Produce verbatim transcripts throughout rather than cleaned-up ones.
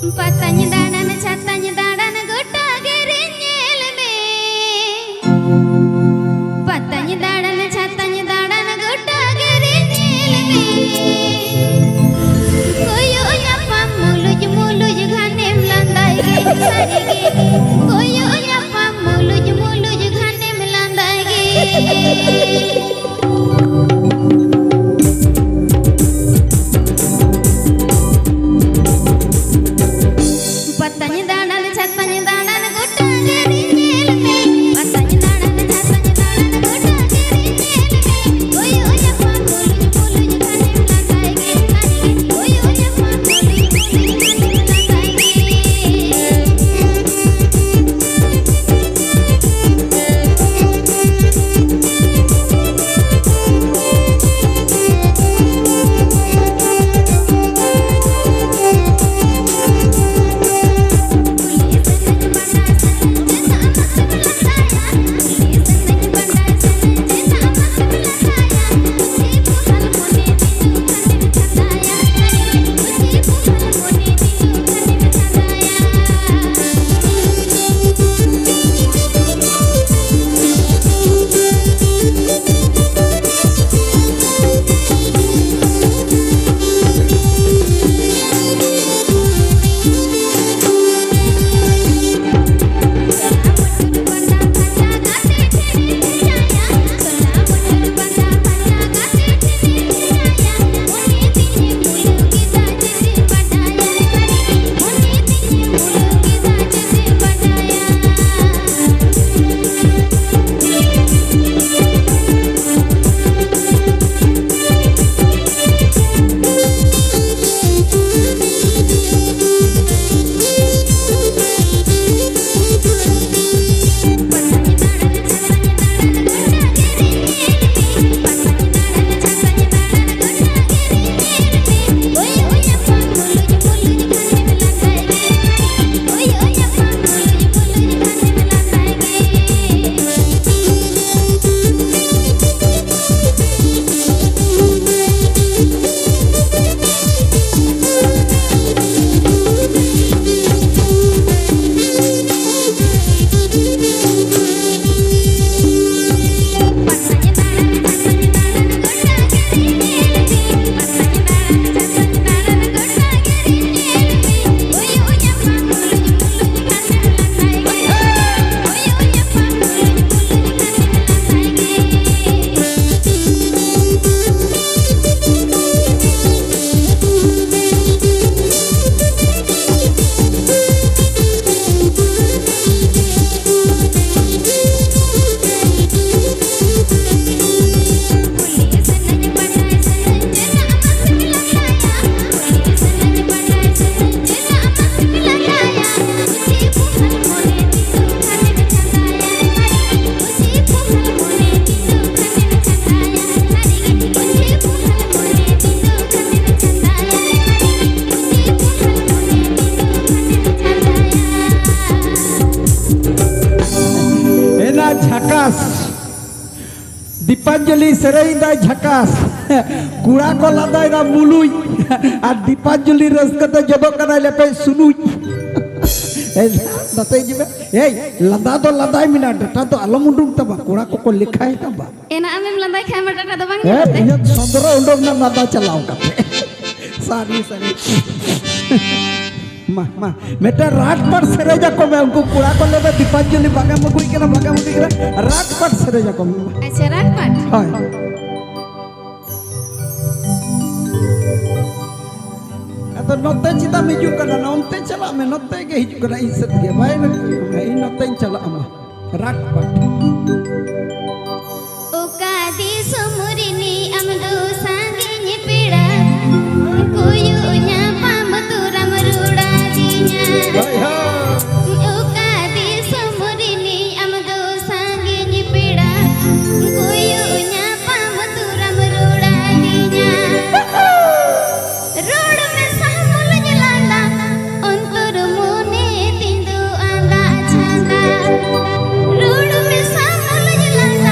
ᱯᱟᱛᱟᱧ ᱫᱟᱬᱟᱱ, ᱪᱷᱟᱛᱟᱧ ᱫᱟᱬᱟᱱ, ᱜᱚᱴᱟ ᱜᱮ ᱨᱤᱧ ᱧᱮᱞ ᱢᱮ᱾ ᱯᱟᱛᱟᱧ ᱫᱟᱬᱟᱱ, ᱪᱷᱟᱛᱟᱧ ᱫᱟᱬᱟᱱ, ᱜᱚᱴᱟ ᱜᱮ ᱨᱤᱧ ᱧᱮᱞ ᱢᱮ᱾ ᱠᱚᱭᱚᱜ ᱧᱟᱯᱟᱢ ᱢᱩᱞᱩᱡ ᱢᱩᱞᱩᱡ ᱜᱷᱟᱱᱮᱢ ᱞᱟᱸᱫᱟᱭ ᱜᱮ ᱥᱟᱹᱨᱤ ᱜᱮ᱾ ᱠᱚᱭᱚᱜ ᱧᱟᱯᱟᱢ ᱢᱩᱞᱩᱡ ᱢᱩᱞᱩᱡ ᱜᱷᱟᱱᱮᱢ ᱞᱟᱸᱫᱟᱭ ᱜᱮ᱾ ᱯᱟᱛᱟᱧ ᱫᱟᱬᱟᱱ, ᱫᱤᱯᱟᱧᱡᱚᱞᱤ ᱥᱮᱨᱮᱧ ᱫᱟᱭ ᱡᱷᱟᱠᱟᱥ, ᱠᱚᱲᱟ ᱠᱚ ᱞᱟᱸᱫᱟᱭ ᱫᱟ ᱢᱩᱞᱩᱡ, ᱟᱨ ᱫᱤᱯᱟᱧᱡᱚᱞᱤ ᱨᱟᱹᱥᱠᱟᱹ ᱛᱮ ᱡᱚᱵᱚᱜ ᱠᱟᱱᱟᱭ ᱞᱮᱯᱮᱡ ᱥᱩᱱᱩᱡ᱾ ᱮ, ᱱᱚᱛᱮ ᱦᱤᱡᱩᱜ ᱢᱮ᱾ ᱮᱭ, ᱞᱟᱸᱫᱟ ᱫᱚ ᱞᱟᱸᱫᱟᱭ ᱢᱮᱱᱟ, ᱰᱟᱴᱟ ᱫᱚ ᱟᱞᱚᱢ ᱩᱰᱩᱝ ᱛᱟᱢᱟ, ᱠᱚᱲᱟ ᱠᱚᱠᱚ ᱞᱮᱠᱷᱟᱭ ᱛᱟᱢᱟ᱾ ᱮᱱᱟ ᱟᱢᱮᱢ ᱞᱟᱸᱫᱟᱭ ᱠᱷᱟᱱ ᱢᱟ ᱰᱟᱴᱟ ᱫᱚ ᱵᱟᱝ ᱦᱮᱸ, ᱧᱮᱞᱚᱜ ᱛᱮ᱾ ᱤᱧᱟᱹᱜ ᱥᱚᱸᱫᱽᱨᱚ ᱩᱰᱩᱝ ᱱᱟ ᱞᱟᱸᱫᱟ ᱪᱟᱞᱟᱣ ᱠᱟᱛᱮ᱾ ᱥᱟᱹᱨᱤ, ᱥᱟᱹᱨᱤ᱾ ᱢᱟ, ᱢᱟ, ᱢᱤᱫᱴᱟᱝ ᱨᱟᱴ ᱯᱟᱴ ᱥᱮᱨᱮᱧ ᱟᱠᱚ ᱢᱮ, ᱩᱱᱠᱩ ᱠᱚᱲᱟ ᱠᱚ ᱞᱟᱹᱭ ᱢᱮ, "ᱫᱤᱯᱟᱧᱡᱚᱞᱤ ᱵᱟᱝ ᱮᱢ ᱟᱹᱜᱩᱭ ᱠᱟᱱᱟ, ᱵᱟᱝ ᱮᱢ ᱟᱹᱜᱩᱭ ᱠᱟᱱᱟ", ᱨᱟᱴ ᱯᱟᱴ ᱥᱮᱨᱮᱧ ᱟᱠᱚ ᱢᱮ᱾ ᱟᱪᱪᱷᱟ, ᱨᱟᱴ ᱯᱟᱴ᱾ ᱦᱳᱭ᱾ ᱟᱫᱚ ᱱᱚᱛᱮ ᱪᱮᱫᱟᱜ ᱮᱢ ᱦᱤᱡᱩᱜ ᱠᱟᱱᱟ? ᱱᱚᱱᱛᱮ ᱪᱟᱞᱟᱜ ᱢᱮ, ᱱᱚᱛᱮ ᱜᱮ ᱦᱤᱡᱩᱜ ᱠᱟᱱᱟ, ᱤᱧ ᱥᱮᱫ ᱜᱮ ᱵᱟᱭ ᱨᱟᱹᱜᱤ ᱢᱮ, ᱤᱧ ᱱᱚᱛᱮᱧ ᱪᱟᱞᱟᱜᱼᱟ ᱢᱟ᱾ ᱨᱟᱴ ᱯᱟᱴ᱾ ᱚᱠᱟ ᱫᱤᱥᱚᱢ ᱨᱤᱱᱤᱡ ᱟᱢ ᱫᱚ ᱥᱟᱺᱜᱤᱧ ᱯᱮᱲᱟ, ᱠᱚᱭᱚᱜ ᱧᱟᱯᱟᱢ ᱛᱚᱨᱟᱢ ᱨᱚᱲ ᱟᱹᱫᱤᱧᱟ᱾ ᱦᱳᱭ, ᱦᱳᱭ᱾ ᱚᱠᱟ ᱫᱤᱥᱚᱢ ᱨᱤᱱᱤᱡ ᱟᱢ ᱫᱚ ᱥᱟᱺᱜᱤᱧ ᱯᱮᱲᱟ, ᱠᱚᱭᱚᱜ ᱧᱟᱯᱟᱢ ᱛᱚᱨᱟᱢ ᱨᱚᱲ ᱟᱹᱫᱤᱧᱟ᱾ ᱨᱚᱲ ᱢᱮᱥᱟ ᱢᱩᱞᱩᱡ ᱞᱟᱸᱫᱟ, ᱚᱱᱛᱚᱨ ᱢᱚᱱᱮ ᱛᱤᱧ ᱫᱚ ᱟᱸᱫᱟ ᱪᱷᱟᱸᱫᱟ᱾ ᱨᱚᱲ ᱢᱮᱥᱟ ᱢᱩᱞᱩᱡ ᱞᱟᱸᱫᱟ,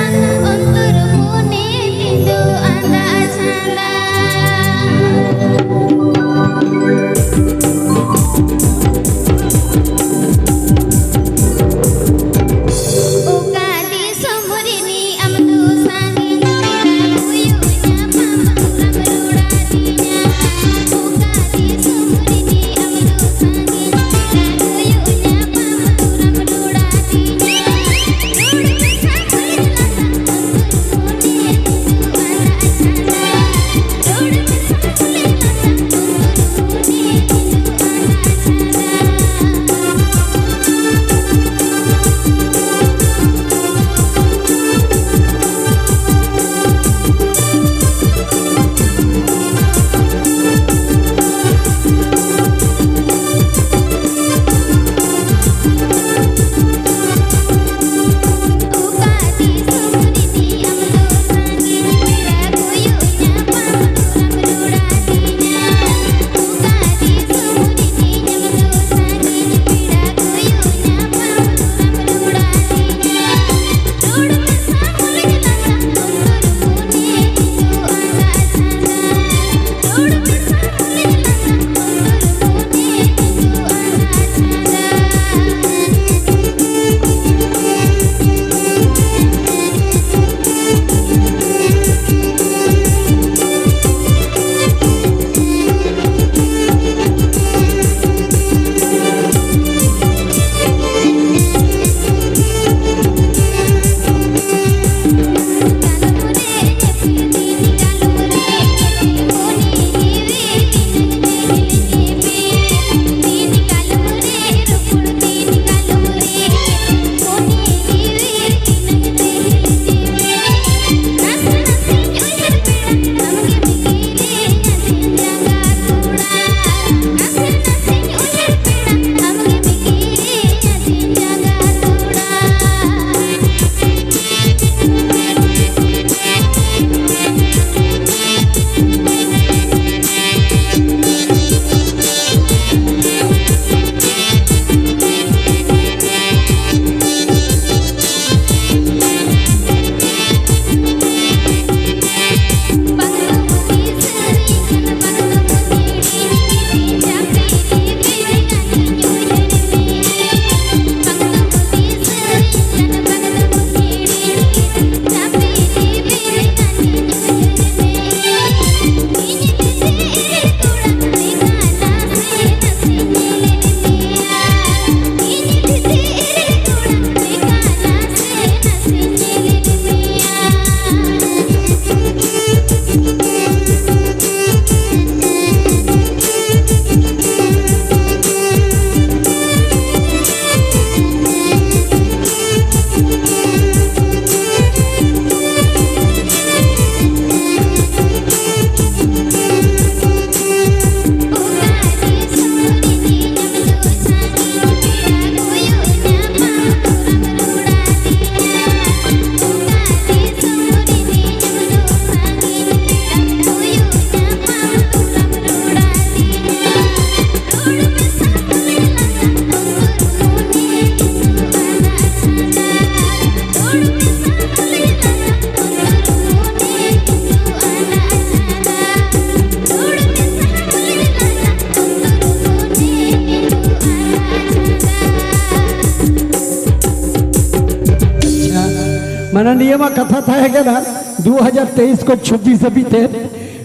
ᱱᱤᱭᱟᱹ ᱢᱟ ᱠᱟᱛᱷᱟ ᱛᱟᱦᱮᱸ ᱠᱟᱱᱟ ᱫᱩ ᱦᱟᱡᱟᱨ ᱛᱮᱭᱤᱥ ᱠᱷᱚᱱ ᱪᱷᱚᱵᱵᱤᱥ ᱦᱟᱹᱵᱤᱡ ᱛᱮ,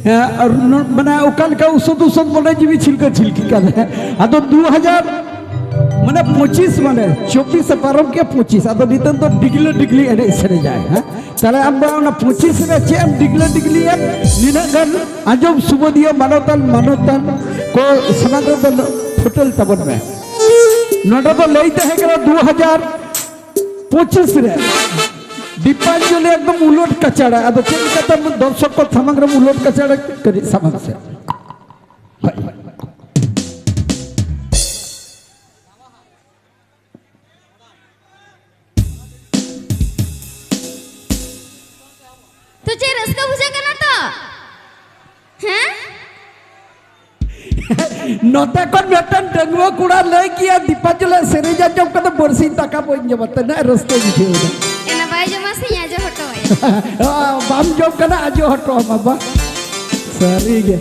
ᱮ, ᱟᱨ ᱱᱚ-, ᱢᱟᱱᱮ ᱚᱠᱟ ᱞᱮᱠᱟ ᱩᱥᱩᱫ ᱩᱥᱩᱫ ᱢᱚᱱᱮ ᱡᱤᱣᱤ ᱪᱷᱤᱞᱠᱟᱹ ᱪᱷᱤᱞᱠᱤ ᱠᱟᱱᱟ᱾ ᱟᱫᱚ ᱫᱩ ᱦᱟᱡᱟᱨ, ᱢᱟᱱᱮ ᱯᱚᱸᱪᱤᱥ, ᱢᱟᱱᱮ ᱪᱚᱵᱵᱤᱥ ᱮ ᱯᱟᱨᱚᱢ ᱠᱮᱫ ᱯᱚᱸᱪᱤᱥ, ᱟᱫᱚ ᱱᱤᱛᱚᱝ ᱫᱚ ᱰᱤᱜᱽᱞᱟᱹ ᱰᱤᱜᱽᱞᱤ ᱮᱱᱮᱡ ᱥᱮᱨᱮᱧᱟᱭ, ᱦᱮᱸ? ᱛᱟᱦᱞᱮ ᱟᱢ ᱫᱚ ᱚᱱᱟ ᱯᱚᱸᱪᱤᱥ ᱨᱮ ᱪᱮᱫ ᱮᱢ ᱰᱤᱜᱽᱞᱟᱹ ᱰᱤᱜᱽᱞᱤᱭᱟ? ᱱᱤᱱᱟᱹᱜ ᱜᱟᱱ ᱟᱸᱡᱚᱢ ᱥᱩᱵᱟᱹᱫᱤᱭᱟᱹ ᱢᱟᱱᱚᱛᱟᱱ ᱢᱟᱱᱚᱛᱟᱱ ᱠᱚ ᱥᱟᱢᱟᱝ ᱨᱮᱫᱚ ᱯᱷᱩᱴᱟᱹᱞ ᱛᱟᱵᱚᱱ ᱢᱮ᱾ ᱱᱚᱰᱮ ᱫᱚ ᱞᱟᱹᱭ ᱛᱟᱦᱮᱸ ᱠᱟᱱᱟ ᱫᱩ ᱦᱟᱡᱟᱨ ᱯᱚᱸᱪᱤᱥ ᱨᱮ ᱫᱤᱯᱟᱧᱡᱚᱞᱤ ᱮᱠᱫᱚᱢ ᱩᱞᱟᱹᱴ ᱠᱟᱪᱟᱲᱟ᱾ ᱟᱫᱚ ᱪᱮᱫ ᱞᱮᱠᱟᱛᱮ ᱫᱚᱨᱥᱚᱠ ᱠᱚ ᱥᱟᱢᱟᱝ ᱨᱮᱢ ᱩᱞᱟᱹᱴ ᱠᱟᱪᱟᱲᱟ? ᱠᱟᱹᱴᱤᱡ ᱥᱟᱢᱟᱝ ᱥᱮᱫ᱾ ᱦᱳᱭ᱾ ᱛᱚ ᱪᱮᱫ ᱨᱟᱹᱥᱠᱟᱹ ᱵᱩᱡᱷᱟᱹᱜ ᱠᱟᱱᱟ ᱛᱚ? ᱦᱮᱸ? ᱱᱚᱛᱮ ᱠᱷᱚᱱ ᱢᱤᱫᱴᱟᱝ ᱰᱟᱺᱜᱩᱣᱟᱹ ᱠᱚᱲᱟ ᱞᱟᱹᱭ ᱠᱮᱭᱟ, "ᱫᱤᱯᱟᱧᱡᱚᱞᱤ ᱥᱮᱨᱮᱧ ᱟᱸᱡᱚᱢ ᱠᱟᱛᱮ ᱵᱟᱹᱨᱥᱤᱧ ᱫᱟᱠᱟ ᱵᱟᱹᱧ ᱡᱚᱢᱟ", ᱛᱤᱱᱟᱹᱜ ᱨᱟᱹᱥᱠᱟᱹᱧ ᱵᱩᱡᱷᱟᱹᱣ ᱮᱫᱟ᱾ ᱮᱱᱟ ᱵᱟᱭ ᱡᱚᱢᱟ ᱥᱮ ᱟᱡᱚ ᱦᱚᱴᱚ ᱟᱭᱟ᱾ ᱵᱟᱢ ᱡᱚᱢ ᱠᱟᱱᱟ, ᱟᱡᱚ ᱦᱚᱴᱚ ᱟᱢᱟ ᱵᱟ᱾ ᱥᱟᱹᱨᱤ ᱜᱮ᱾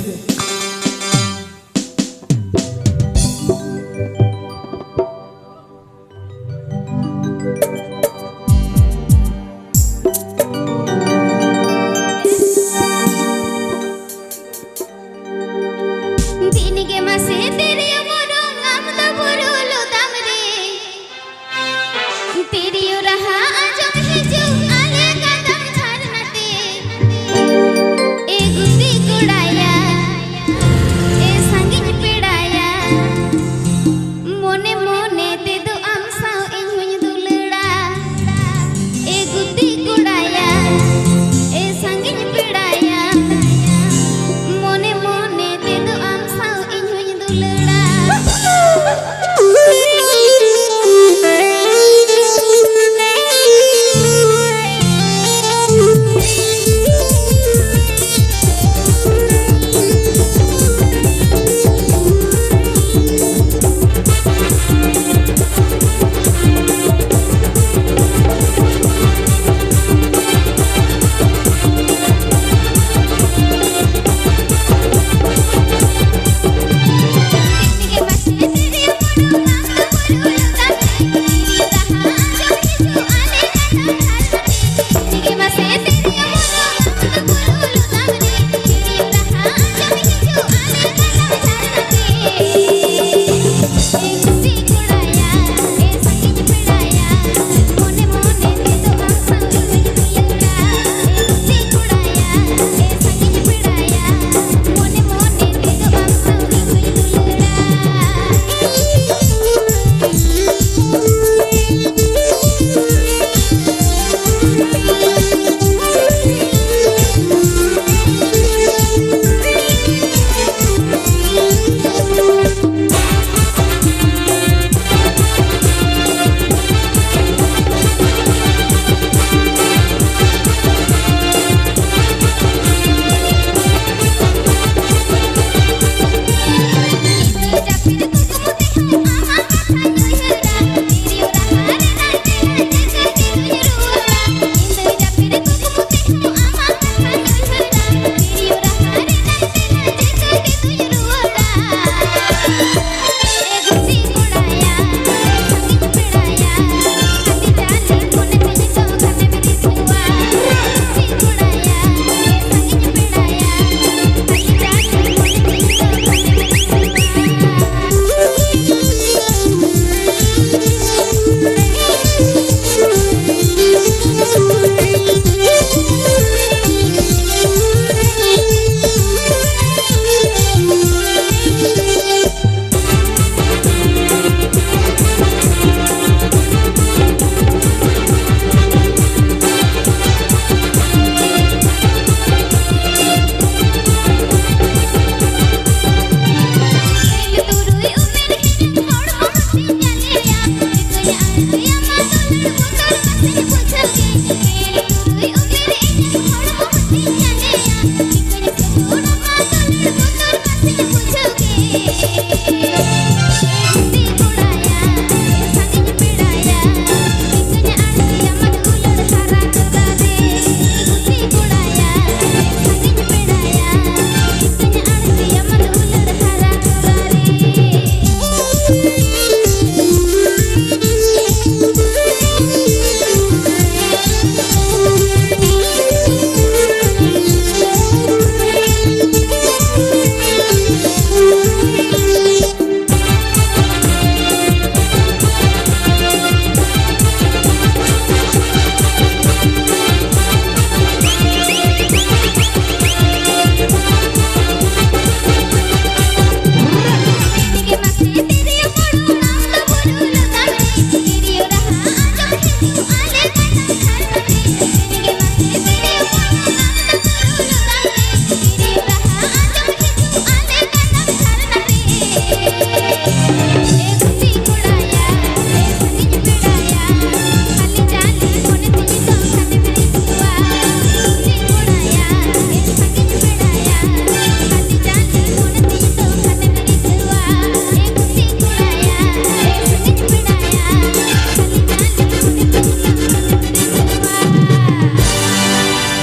ᱫᱤᱱ ᱜᱮ ᱢᱟᱥᱮ ᱛᱤᱨᱭᱳ ᱢᱚᱨᱚᱝ ᱟᱢ ᱫᱚ ᱵᱩᱨᱩ ᱞᱚᱫᱟᱢ ᱨᱮ᱾ ᱛᱤᱨᱭᱳ ᱨᱟᱦᱟ ᱟᱸᱡᱚᱢ ᱦᱤᱡᱩᱜ ᱟᱞᱮ ᱜᱟᱫᱟᱢ ᱡᱷᱟᱨᱱᱟ ᱛᱮ᱾ ᱮ ᱜᱩᱛᱤ ᱠᱚᱲᱟᱭᱟ, ᱮ ᱥᱟᱺᱜᱤᱧ ᱯᱮᱲᱟᱭᱟ, ᱢᱚᱱᱮ ᱢᱚᱱᱮ ᱛᱮᱫᱚ ᱟᱢ ᱥᱟᱶ ᱤᱧ ᱦᱚᱧ ᱫᱩᱞᱟᱹᱲᱟ᱾ ᱮ ᱜᱩᱛᱤ ᱠᱚᱲᱟᱭᱟ, ᱮ ᱥᱟᱺᱜᱤᱧ ᱯᱮᱲᱟᱭᱟ, ᱢᱚᱱᱮ ᱢᱚᱱᱮ ᱛᱮᱫᱚ ᱟᱢ ᱥᱟᱶ ᱤᱧ ᱦᱚᱧ ᱫᱩᱞᱟᱹᱲᱟ᱾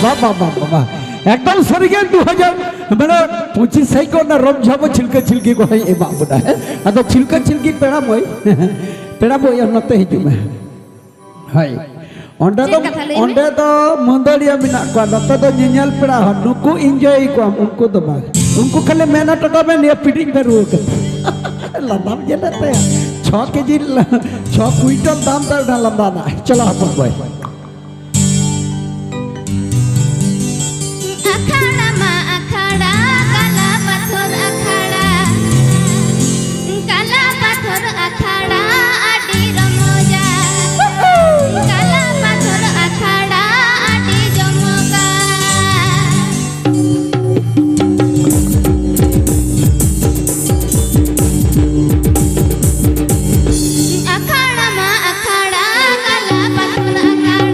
ᱵᱟᱵᱟ, ᱵᱟᱵᱟ, ᱵᱟᱵᱟ᱾ ᱮᱠᱫᱚᱢ ᱥᱟᱹᱨᱤᱜᱮ ᱫᱩ ᱦᱟᱡᱟᱨ, ᱢᱟᱱᱮ, ᱯᱚᱸᱪᱤᱥ ᱥᱟᱭ ᱠᱚ ᱚᱱᱟ ᱨᱚᱢ ᱡᱷᱟᱵᱚ ᱪᱷᱤᱞᱠᱟᱹ ᱪᱷᱤᱞᱠᱤ ᱠᱚ ᱦᱮᱡ ᱮᱢᱟᱜ ᱵᱚᱱᱟ᱾ ᱟᱫᱚ ᱪᱷᱤᱞᱠᱟᱹ ᱪᱷᱤᱞᱠᱤ ᱯᱮᱲᱟ ᱢᱟᱹᱭ, ᱯᱮᱲᱟ ᱢᱟᱹᱭ, ᱟᱢ ᱱᱚᱛᱮ ᱦᱤᱡᱩᱜ ᱢᱮ᱾ ᱦᱳᱭ᱾ ᱚᱸᱰᱮ ᱫᱚ, ᱪᱮᱫ ᱠᱟᱛᱷᱟ ᱞᱟᱹᱭ ᱢᱮ? ᱚᱸᱰᱮ ᱫᱚ ᱢᱟᱹᱫᱟᱹᱲᱤᱭᱟᱹ ᱢᱮᱱᱟᱜ ᱠᱚᱣᱟ, ᱱᱚᱛᱮ ᱫᱚ ᱧᱮᱧᱮᱞ ᱯᱮᱲᱟ ᱦᱚᱲ, ᱱᱩᱠᱩ enjoy ᱠᱚᱣᱟᱢ, ᱩᱱᱠᱩ ᱫᱚ ᱵᱟᱝ᱾ ᱩᱱᱠᱩ ᱠᱷᱟᱹᱞᱤ ᱢᱮᱱ ᱦᱚᱴᱚ ᱠᱟᱜ ᱢᱮ, ᱱᱤᱭᱟᱹ ᱯᱤᱰᱤᱧ ᱯᱮ ᱨᱩᱣᱟᱹᱲ ᱠᱟᱫᱟ᱾ ᱞᱟᱸᱫᱟᱢ ᱧᱮᱞᱮᱫ ᱛᱟᱭᱟ, ᱪᱷᱚ ᱠᱮᱡᱤ ᱞᱟ-, ᱪᱷᱚ ᱠᱩᱭᱤᱱᱴᱟᱞ ᱫᱟᱢ ᱛᱟᱭ ᱚᱱᱟ ᱞᱟᱸᱫᱟ ᱨᱮᱱᱟᱜ᱾ ᱪᱚᱞᱚ ᱦᱚᱯᱚᱱ ᱵᱚᱭ᱾ ᱟᱠᱷᱟᱲᱟ ᱢᱟ ᱟᱠᱷᱟᱲᱟ, ᱠᱟᱞᱟ ᱯᱟᱛᱷᱚᱨ ᱟᱠᱷᱟᱲᱟ, ᱠᱟᱞᱟ ᱯᱟᱛᱷᱚᱨ ᱟᱠᱷᱟᱲᱟ ᱟᱹᱰᱤ ᱨᱚᱢᱚᱡᱟ, ᱠᱟᱞᱟ ᱯᱟᱛᱷᱚᱨ ᱟᱠᱷᱟᱲᱟ ᱟᱹᱰᱤ ᱡᱚᱢᱚᱠᱟ᱾ ᱟᱠᱷᱟᱲᱟ ᱢᱟ ᱟᱠᱷᱟᱲᱟ, ᱠᱟᱞᱟ ᱯᱟᱛᱷᱚᱨ ᱟᱠᱷᱟᱲᱟ᱾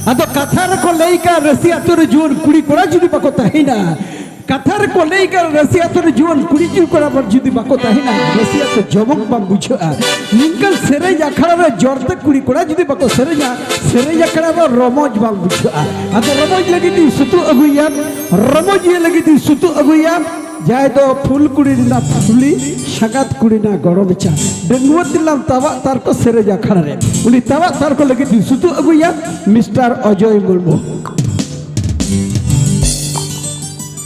ᱟᱫᱚ ᱠᱟᱛᱷᱟ ᱨᱮᱠᱚ ᱞᱟᱹᱭ ᱠᱟᱜ, ᱨᱟᱹᱥᱤ ᱟᱹᱛᱩ ᱨᱮ ᱡᱩᱣᱟᱹᱱ ᱠᱩᱲᱤ ᱠᱚᱲᱟ ᱡᱩᱫᱤ ᱵᱟᱠᱚ ᱛᱟᱦᱮᱱᱟ, ᱠᱟᱛᱷᱟ ᱨᱮᱠᱚ ᱞᱟᱹᱭ ᱠᱟᱜ, ᱨᱟᱹᱥᱤ ᱟᱹᱛᱩ ᱨᱮ ᱡᱩᱣᱟᱹᱱ ᱠᱩᱲᱤ ᱠᱚᱲᱟ ᱡᱩᱫᱤ ᱵᱟᱠᱚ ᱛᱟᱦᱮᱱᱟ, ᱨᱟᱹᱥᱤ ᱟᱹᱛᱩ ᱡᱚᱢᱚᱠ ᱵᱟᱝ ᱵᱩᱡᱷᱟᱹᱜᱼᱟ᱾ ᱱᱤᱝᱠᱟᱹ ᱥᱮᱨᱮᱧ ᱟᱠᱷᱲᱟ ᱨᱮ ᱡᱚᱲᱛᱮ ᱠᱩᱲᱤ ᱠᱚᱲᱟ ᱡᱩᱫᱤ ᱵᱟᱠᱚ ᱥᱮᱨᱮᱧᱟ, ᱥᱮᱨᱮᱧ ᱟᱠᱷᱲᱟ ᱨᱮ ᱨᱚᱢᱚᱡᱽ ᱵᱟᱝ ᱵᱩᱡᱷᱟᱹᱜᱼᱟ᱾ ᱟᱫᱚ ᱨᱚᱢᱚᱡᱽ ᱞᱟᱹᱜᱤᱫ ᱤᱧ ᱥᱩᱛᱩᱜ ᱟᱹᱜᱩᱭᱟ, ᱨᱚᱢᱚᱡᱽ ᱤᱭᱟᱹ ᱞᱟᱹᱜᱤᱫ ᱤᱧ ᱥᱩᱛᱩᱜ ᱟᱹᱜᱩᱭᱟ᱾ ᱡᱟᱦᱟᱸᱭ ᱫᱚ ᱯᱷᱩᱞ ᱠᱩᱲᱤ ᱨᱮᱱᱟᱜ ᱯᱷᱩᱞᱤ, ᱥᱟᱸᱜᱟᱛ ᱠᱩᱲᱤ ᱨᱮᱱᱟᱜ ᱜᱚᱲᱚ ᱵᱮᱪᱟ, ᱰᱟᱺᱜᱩᱣᱟᱹ ᱛᱤᱞᱟᱢ ᱛᱟᱵᱟᱜ ᱛᱟᱨ ᱠᱚ ᱥᱮᱨᱮᱧ ᱟᱠᱷᱲᱟ ᱨᱮ᱾ ᱩᱱᱤ ᱛᱟᱵᱟᱜ ᱛᱟᱨ ᱠᱚ ᱞᱟᱹᱜᱤᱫ ᱤᱧ ᱥᱩᱛᱩᱜ ᱟᱹᱜᱩᱭᱟ, ᱢᱤᱥᱴᱟᱨ ᱚᱡᱚᱭ ᱢᱩᱨᱢᱩ᱾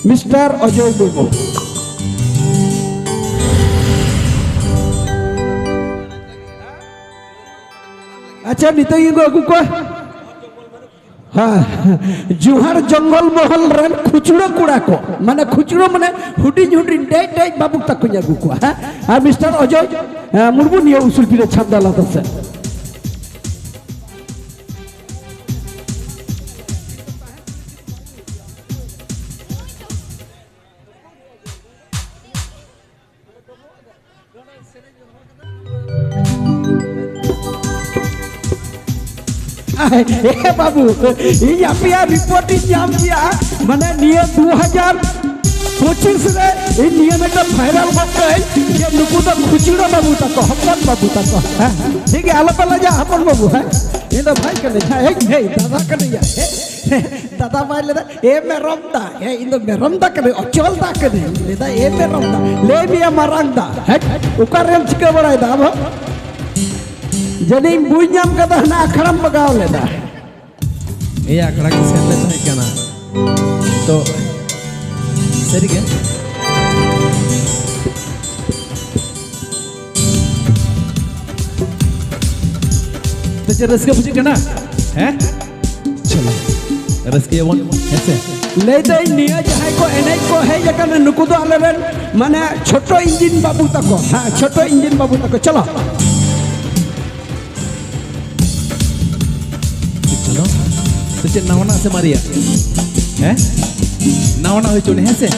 ᱢᱤᱥᱴᱟᱨ ᱚᱡᱚᱭ ᱢᱩᱨᱢᱩ᱾ ᱟᱪᱪᱷᱟ, ᱱᱤᱛᱚᱜ ᱜᱮᱠᱚ ᱟᱹᱜᱩ ᱠᱚᱣᱟ᱾ ᱦᱮᱸ, ᱡᱳᱦᱟᱨ ᱡᱚᱝᱜᱚᱞ ᱢᱚᱦᱚᱞ ᱨᱮᱱ ᱠᱷᱩᱪᱲᱟᱹ ᱠᱚᱲᱟ ᱠᱚ, ᱢᱟᱱᱮ ᱠᱷᱩᱪᱲᱟᱹ ᱢᱟᱱᱮ ᱦᱩᱰᱤᱧ ᱦᱩᱰᱤᱧ ᱰᱮᱡ ᱰᱮᱡ ᱵᱟᱹᱵᱩ ᱛᱟᱠᱚᱧ ᱟᱹᱜᱩ ᱠᱚᱣᱟ᱾ ᱦᱮᱸ, ᱟᱨ ᱢᱤᱥᱴᱟᱨ ᱚᱡᱚᱭ, ᱦᱮᱸ, ᱢᱩᱨᱢᱩ ᱱᱤᱭᱟᱹ ᱩᱥᱩᱞ ᱯᱤᱲᱟᱹ ᱪᱷᱟᱢᱰᱟ ᱞᱟᱛᱟᱨ ᱥᱮᱫ᱾ ᱮ ᱵᱟᱹᱵᱩ, ᱤᱧ ᱟᱯᱮᱭᱟᱜ ᱨᱤᱯᱳᱨᱴ ᱤᱧ ᱧᱟᱢ ᱠᱮᱭᱟ, ᱢᱟᱱᱮ ᱱᱤᱭᱟᱹ ᱫᱩ ᱦᱟᱡᱟᱨ ᱯᱚᱸᱪᱤᱥ ᱨᱮ ᱤᱧ ᱱᱤᱭᱟᱹ ᱢᱤᱫᱴᱟᱝ ᱵᱷᱟᱭᱨᱟᱞ ᱜᱚᱫ ᱠᱟᱹᱧ ᱡᱮ ᱱᱩᱠᱩ ᱫᱚ ᱠᱷᱩᱪᱲᱟᱹ ᱵᱟᱹᱵᱩ ᱛᱟᱠᱚ, ᱦᱚᱯᱚᱱ ᱵᱟᱹᱵᱩ ᱛᱟᱠᱚ᱾ ᱦᱮᱸ, ᱴᱷᱤᱠ ᱜᱮᱭᱟ, ᱟᱞᱚᱯᱮ ᱞᱟᱡᱟᱜ ᱦᱚᱯᱚᱱ ᱵᱟᱹᱵᱩ᱾ ᱦᱮᱸ, ᱤᱧ ᱫᱚ ᱵᱷᱟᱭ ᱠᱟᱹᱱᱟᱹᱧ᱾ ᱦᱮᱸ, ᱦᱮᱸ, ᱫᱟᱫᱟ ᱠᱟᱹᱱᱟᱹᱧ᱾ ᱦᱮᱸ, ᱫᱟᱫᱟ ᱵᱟᱭ ᱞᱟᱹᱭᱫᱟ, "ᱮ ᱢᱮᱨᱚᱢ ᱫᱟ, ᱦᱮᱸ, ᱤᱧ ᱫᱚ ᱢᱮᱨᱚᱢ ᱫᱟ ᱠᱟᱹᱱᱟᱹᱧ, ᱚᱪᱚᱞ ᱫᱟ ᱠᱟᱹᱱᱟᱹᱧ", ᱞᱟᱹᱭᱫᱟ, "ᱮ ᱢᱮᱨᱚᱢ ᱫᱟ, ᱞᱟᱹᱭ ᱢᱮᱭᱟ ᱢᱟᱨᱟᱝ ᱫᱟ, ᱦᱮᱸ, ᱚᱠᱟᱨᱮᱢ ᱪᱤᱠᱟᱹ ᱵᱟᱲᱟᱭᱮᱫᱟ ᱟᱢ ᱦᱚᱸ?" ᱡᱟᱹᱱᱤᱡ ᱤᱧ ᱵᱩᱡᱽ ᱧᱟᱢ ᱠᱟᱫᱟ, ᱦᱟᱱᱟ ᱟᱠᱷᱲᱟᱢ ᱵᱟᱜᱟᱣ ᱞᱮᱫᱟ᱾ ᱮᱭ ᱟᱠᱷᱲᱟ ᱜᱮ ᱥᱮᱱ ᱞᱮ ᱛᱟᱦᱮᱸ ᱠᱟᱱᱟ᱾ ᱛᱚ, ᱥᱟᱹᱨᱤᱜᱮ᱾ ᱛᱚ, ᱪᱮᱫ ᱨᱟᱹᱥᱠᱟᱹ ᱵᱩᱡᱷᱟᱹᱜ ᱠᱟᱱᱟ? ᱦᱮᱸ? ᱪᱚᱞᱚ, ᱨᱟᱹᱥᱠᱟᱹᱭᱟᱵᱚᱱ, ᱦᱮᱸ ᱥᱮ? ᱞᱟᱹᱭᱫᱟᱹᱧ, ᱱᱤᱭᱟᱹ ᱡᱟᱦᱟᱸᱭ ᱠᱚ ᱮᱱᱮᱡ ᱠᱚ ᱦᱮᱡ ᱟᱠᱟᱱᱟ, ᱱᱩᱠᱩ ᱫᱚ ᱟᱞᱮᱨᱮᱱ, ᱢᱟᱱᱮ, ᱪᱷᱳᱴᱳ ᱤᱧᱡᱤᱱ ᱵᱟᱹᱵᱩ ᱛᱟᱠᱚ᱾ ᱦᱮᱸ, ᱪᱷᱳᱴᱳ ᱤᱧᱡᱤᱱ ᱵᱟᱹᱵᱩ ᱛᱟᱠᱚ᱾ ᱪᱚᱞᱚ᱾ ᱪᱚᱞᱚ᱾ ᱛᱚ, ᱪᱮᱫ ᱱᱟᱣᱟᱱᱟᱜ ᱥᱮ ᱢᱟᱨᱮᱭᱟᱜ? ᱦᱮᱸ? ᱱᱟᱣᱟᱱᱟᱜ ᱦᱩᱭ ᱦᱚᱪᱚ ᱱᱤᱧ, ᱦᱮᱸ ᱥᱮ?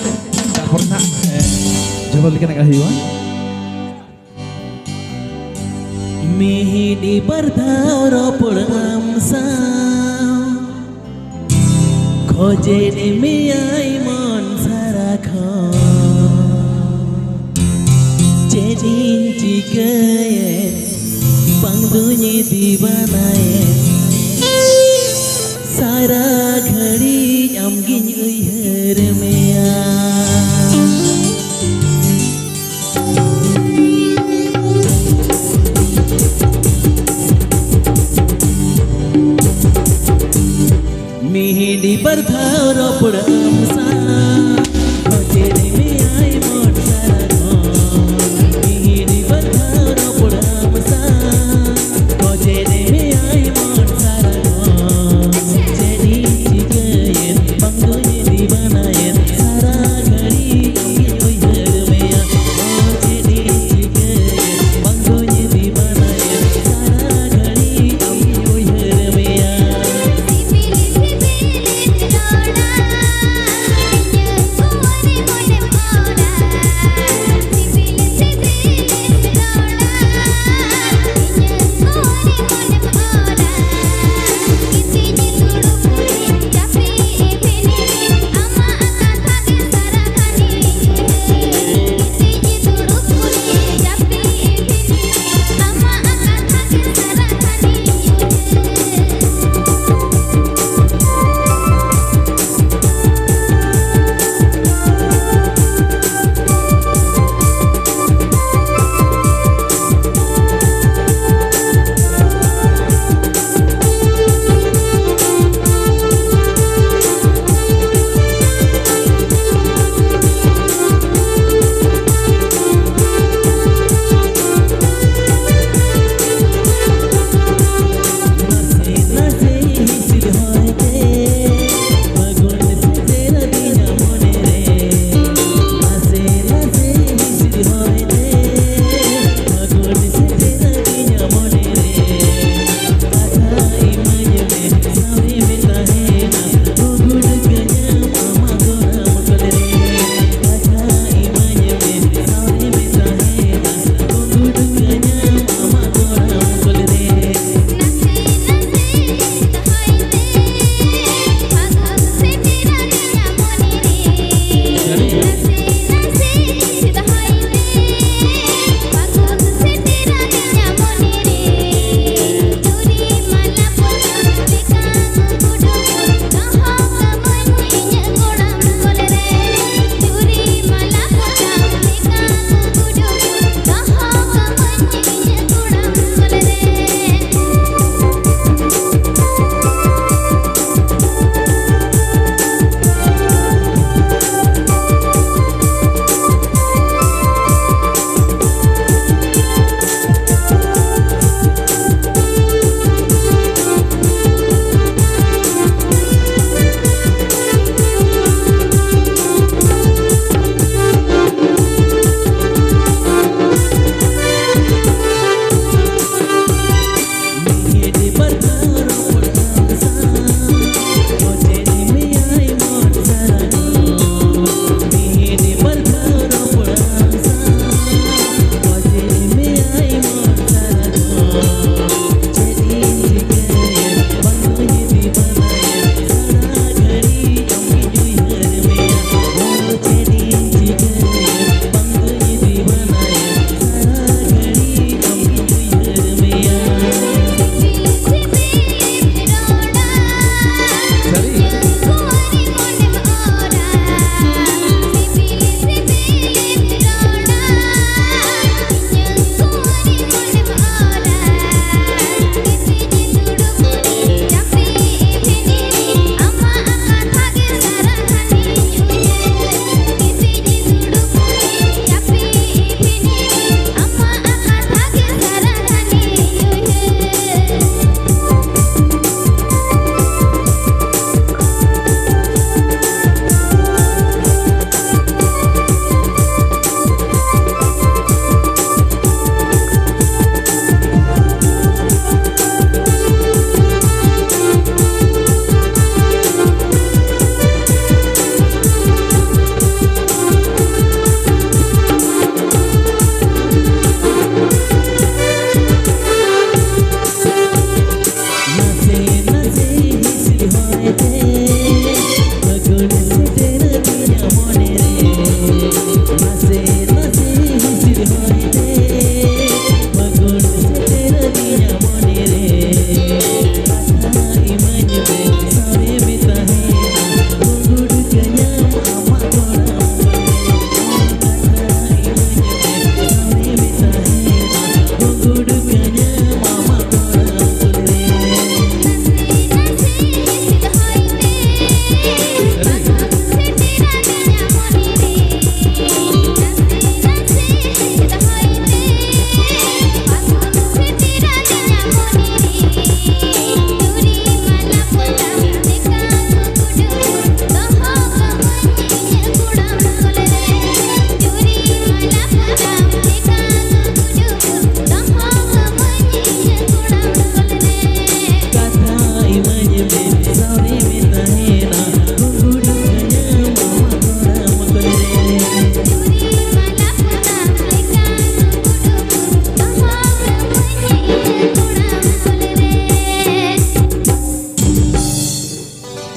ᱛᱟᱨᱯᱚᱨ ᱱᱟᱜ, ᱮ, ᱡᱷᱚᱜᱚᱨ ᱞᱮᱠᱟᱱᱟᱜ ᱦᱩᱭᱩᱜᱼᱟ᱾ ᱢᱤᱫ ᱵᱟᱨ ᱫᱷᱟᱣ ᱨᱚᱯᱚᱲ ᱟᱢ ᱥᱟᱶ, ᱠᱷᱚᱡᱮᱫ ᱢᱮᱭᱟᱭ ᱢᱚᱱ ᱥᱟᱨᱟ ᱠᱷᱚᱱ᱾ ᱪᱮᱫ ᱤᱧ ᱪᱤᱠᱟᱹᱭᱮᱫ, ᱵᱟᱝ ᱫᱩᱧ ᱫᱤᱣᱟᱱᱟᱭᱮᱫ, ᱥᱟᱨᱟ ᱜᱷᱟᱹᱲᱤᱡ ᱟᱢᱜᱤᱧ ᱩᱭᱦᱟᱹᱨ ᱢᱮᱭᱟ᱾ ᱢᱤᱫ ᱵᱟᱨ ᱫᱷᱟᱣ ᱨᱚᱯᱚᱲ ᱟᱢ ᱥᱟᱶ, ᱠᱷᱚᱡᱮᱫ ᱢᱮᱭᱟᱭ ᱢᱚᱱ ᱥᱟᱨᱟ ᱠᱷᱚᱱ᱾ ᱢᱤᱫ ᱵᱟᱨ ᱫᱷᱟᱣ ᱨᱚᱯᱚᱲ ᱟᱢ ᱥᱟᱶ, ᱠᱷᱚᱡᱮᱫ ᱢᱮᱭᱟᱭ ᱢᱚᱱ ᱥᱟᱨᱟ ᱠᱷᱚᱱ᱾ ᱪᱮᱫ ᱤᱧ ᱪᱤᱠᱟᱹᱭᱮᱫ, ᱵᱟᱝ ᱫᱩᱧ ᱫᱤᱣᱟᱱᱟᱭᱮᱫ, ᱥᱟᱨᱟ ᱜᱷᱟᱹᱲᱤᱡ ᱟᱢᱜᱤᱧ ᱩᱭᱦᱟᱹᱨ ᱢᱮᱭᱟ᱾ ᱚ, ᱪᱮᱫ ᱤᱧ ᱪᱤᱠᱟᱹᱭᱮᱫ, ᱵᱟᱝ ᱫᱩᱧ ᱫᱤᱣᱟᱱᱟᱭᱮᱫ, ᱥᱟᱨᱟ ᱜᱷᱟᱹᱲᱤᱡ ᱟᱢᱜᱤᱧ ᱩᱭᱦᱟᱹᱨ ᱢᱮᱭᱟ᱾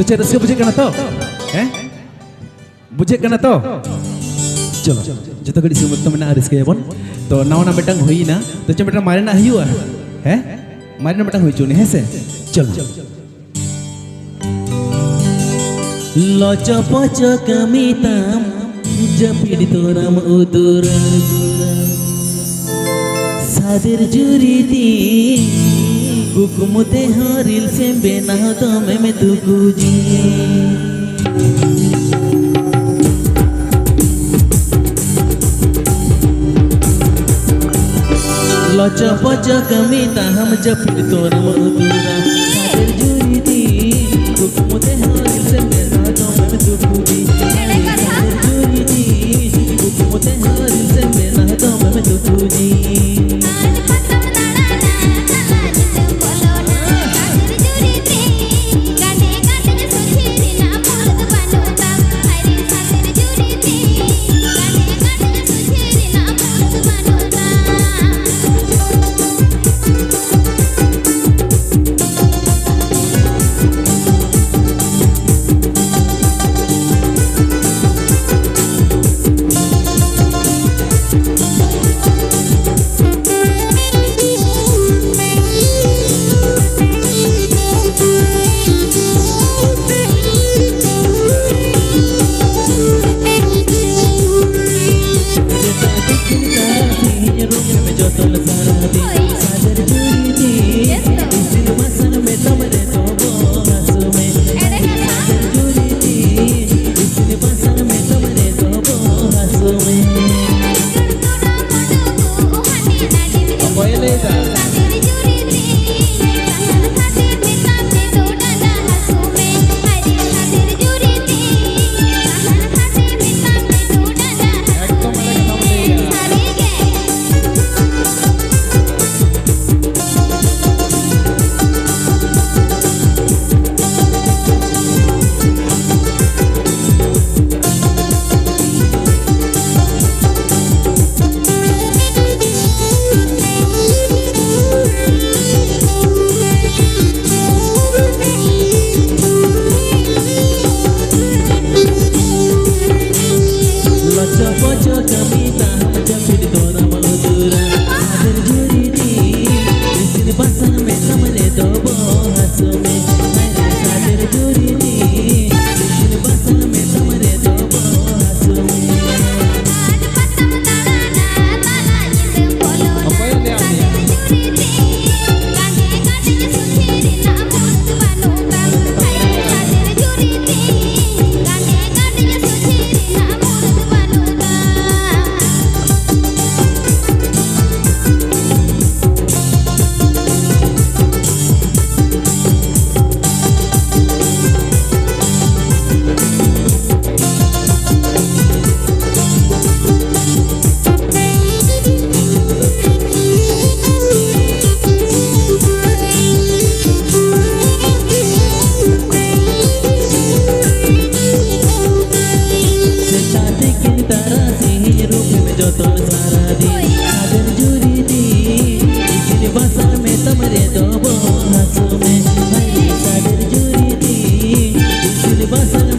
ᱪᱮᱫ ᱨᱟᱹᱥᱠᱟᱹ ᱵᱩᱡᱷᱟᱹᱜ ᱠᱟᱱᱟ ᱛᱚ? ᱦᱮᱸ? ᱵᱩᱡᱷᱟᱹᱜ ᱠᱟᱱᱟ ᱛᱚ? ᱪᱚᱞᱚ, ᱡᱚᱛᱚ ᱜᱷᱟᱹᱲᱤᱡ ᱥᱩᱢᱩᱝ ᱛᱚ ᱢᱮᱱᱟᱜᱼᱟ, ᱨᱟᱹᱥᱠᱟᱹᱭᱟᱵᱚᱱ᱾ ᱛᱚ, ᱱᱟᱣᱟ ᱱᱟᱜ ᱢᱤᱫᱴᱟᱝ ᱦᱩᱭᱱᱟ, ᱛᱚ ᱪᱮᱫ ᱢᱤᱫᱴᱟᱝ ᱢᱟᱨᱮᱱᱟᱜ ᱦᱩᱭᱩᱜᱼᱟ? ᱦᱮᱸ? ᱢᱟᱨᱮᱱᱟᱜ ᱢᱤᱫᱴᱟᱝ ᱦᱩᱭ ᱦᱚᱪᱚ ᱱᱮ, ᱦᱮᱸ ᱥᱮ? ᱪᱚᱞᱚ᱾ ᱞᱚᱪᱚ ᱯᱚᱪᱚ ᱠᱟᱹᱢᱤ ᱛᱟᱢ, ᱡᱟᱹᱯᱤᱫ ᱛᱚᱨᱟᱢ ᱩᱫᱩᱨᱟ᱾ ᱥᱟᱫᱮᱨ ᱡᱩᱨᱤ ᱛᱤᱧ, ᱠᱩᱠᱢᱩ ᱛᱮᱦᱚᱸ ᱨᱤᱞᱥ ᱮᱢ ᱵᱮᱱᱟᱣ ᱫᱚᱢᱮᱢ ᱫᱩᱜᱩᱡᱤᱧ᱾ ᱞᱚᱪᱚ ᱯᱚᱪᱚ ᱠᱟᱹᱢᱤ ᱛᱟᱦᱟᱢ, ᱡᱟᱹᱯᱤᱫ ᱛᱚᱨᱟᱢ ᱩᱫᱩᱨᱟ᱾ ᱥᱟᱫᱮᱨ ᱡᱩᱨᱤ ᱛᱤᱧ, ᱠᱩᱠᱢᱩ ᱛᱮᱦᱚᱸ ᱨᱤᱞᱥ ᱮᱢ ᱵᱮᱱᱟᱣ ᱫᱚᱢᱮᱢ ᱫᱩᱜᱩᱡᱤᱧ᱾ ᱥᱟᱫᱮᱨ ᱡᱩᱨᱤ ᱛᱤᱧ, ᱠᱩᱠᱢᱩ ᱛᱮᱦᱚᱸ ᱨᱤᱞᱥ ᱮᱢ ᱵᱮᱱᱟᱣ ᱫᱚᱢᱮᱢ ᱫᱩᱜᱩᱡᱤᱧ᱾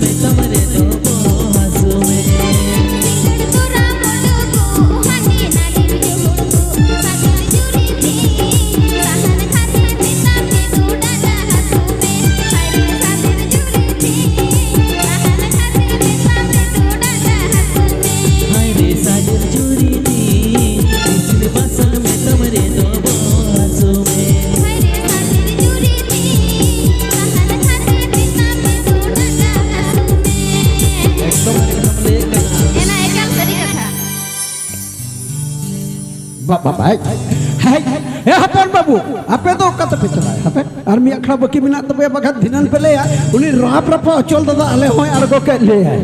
ᱢᱮᱛᱟᱢ ᱨᱮᱫᱚ ᱵᱚᱦᱚᱜ ᱦᱟᱹᱥᱩ ᱢᱮ᱾ ᱥᱤᱸᱜᱟᱹᱲ ᱛᱚᱨᱟ ᱢᱚᱰᱚᱜᱚᱜ ᱦᱟᱺᱰᱤ ᱱᱟᱹᱰᱤᱨ ᱡᱩᱦᱩᱲ ᱠᱚ, ᱥᱟᱫᱚᱢ ᱡᱩᱨᱤ ᱛᱤᱧ ᱥᱟᱦᱟᱱ ᱠᱷᱟᱹᱛᱤᱨ ᱢᱮᱛᱟᱢ ᱨᱮᱫᱚ ᱰᱟᱸᱰᱟ ᱦᱟᱹᱥᱩ ᱢᱮ᱾ ᱦᱟᱭ ᱨᱮ ᱥᱟᱫᱚᱢ ᱡᱩᱨᱤ ᱛᱤᱧ ᱥᱟᱦᱟᱱ ᱠᱷᱟᱹᱛᱤᱨ ᱢᱮᱛᱟᱢ ᱨᱮᱫᱚ ᱰᱟᱸᱰᱟ ᱦᱟᱹᱥᱩ ᱢᱮ᱾ ᱦᱟᱭ ᱨᱮ ᱥᱟᱫᱚᱢ ᱡᱩᱨᱤ ᱛᱤᱧ ᱤᱥᱤᱱ ᱵᱟᱥᱟᱝ ᱢᱮᱛᱟᱢ ᱨᱮᱫᱚ ᱵᱚᱦᱚᱜ ᱦᱟᱹᱥᱩ ᱢᱮ᱾ ᱦᱟᱭ ᱨᱮ ᱥᱟᱫᱚᱢ ᱡᱩᱨᱤ ᱛᱤᱧ ᱥᱟᱦᱟᱱ ᱠᱷᱟᱹᱛᱤᱨ ᱢᱮᱛᱟᱢ ᱨᱮᱫᱚ ᱰᱟᱸᱰᱟ ᱦᱟᱹᱥᱩ ᱢᱮ᱾ ᱮᱠᱫᱚᱢ ᱮᱠᱫᱚᱢ ᱞᱟᱹᱭ ᱠᱟᱱᱟ᱾ ᱮᱱᱟ ᱮᱠᱟᱞ ᱥᱟᱹᱨᱤ ᱠᱟᱛᱷᱟ᱾ ᱵᱟ-, ᱵᱟ-, ᱵᱟ-, ᱦᱮᱭ, ᱦᱮᱭ, ᱮ ᱦᱚᱯᱚᱱ ᱵᱟᱹᱵᱩ, ᱟᱯᱮ ᱫᱚ ᱚᱠᱟ ᱛᱮᱯᱮ ᱪᱟᱞᱟᱜᱼᱟ? ᱦᱟᱯᱮ, ᱟᱨ ᱢᱤᱫ ᱟᱠᱷᱲᱟ ᱵᱟᱹᱠᱤ ᱢᱮᱱᱟᱜ ᱛᱟᱯᱮᱭᱟ, ᱵᱟᱠᱷᱟᱱ ᱫᱷᱤᱱᱟᱹᱱ ᱯᱮ ᱞᱟᱹᱭᱟ, ᱩᱱᱤ ᱨᱟᱯ ᱨᱟᱯᱟ ᱚᱪᱚᱞ ᱫᱟᱫᱟ ᱟᱞᱮ ᱦᱚᱸᱭ ᱟᱬᱜᱚ ᱠᱮᱫ ᱞᱮᱭᱟᱭ᱾